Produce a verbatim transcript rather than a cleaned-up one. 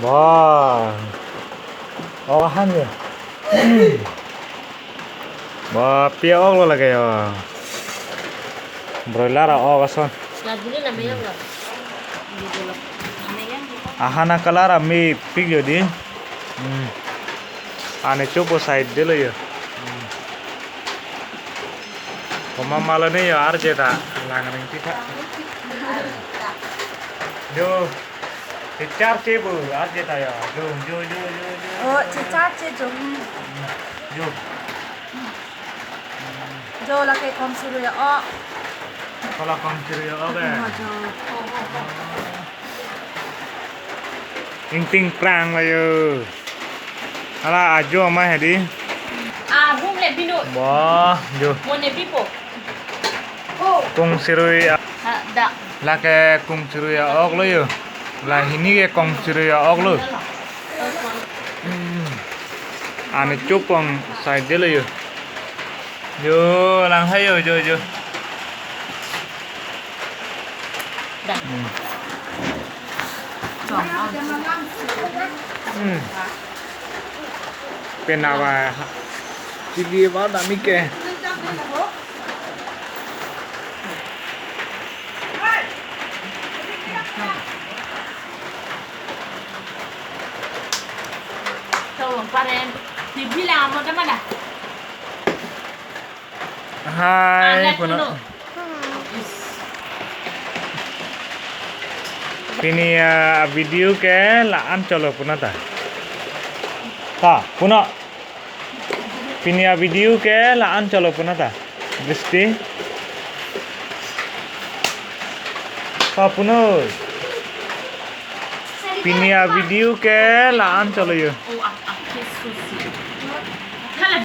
Wah. Oh, han ya. Wah, pi-ok lo lake ya. Broiler a-ok ason. Ahan a-colour amepik yo di. Hmm. Ani chopo side delo yo. Hmm. Komat ma lone yo arje ta. Lang ring pitha. Yo. Chechar che bu arje ta yo. Jo, jo, jo, jo, jo. Oh, chechar che jo. Jo. Jo lake kong suru ya, oh. Kola kong suru ya, oke. Oh, jo. Ingting prang la yo. Hala ajo ama hedi. Ah, bung le bino. Wah, jo. Mo ne bipo. Kung sirui a-, ha, da. Lake kung sirui a-ok lo yo. La hini ke kung sirui a-ok lo. Ani chopong side delo yo. Yo, lang hai yo, jo, jo. Da. Hmm. Hmm. Penap a chili ba dami ke. Tolong paren. Dibilang apa teman dah? Hai, anak puno. Puno. Pini a-video ke la-an cholo puno ta. Ta, puno. Pini a-video ke la-an cholo puno ta. Dristi. Ta puno. Pini a-video ke la-an cholo yo.